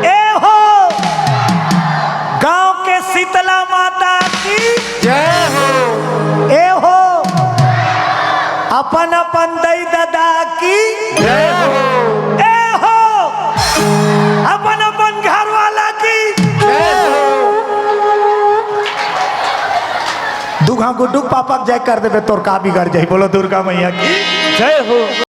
ए हो। गांव के शीतला माता की। जय हो। ए हो। अपन अपन दई ददा की। जय हो। ए हो। अपन अपन घर वाला की। जय हो। दू घाव गुड्डू के पापा के जय कर देबे, तोर का बिगड़ जाही? बोलो दुर्गा मैया की। जय हो।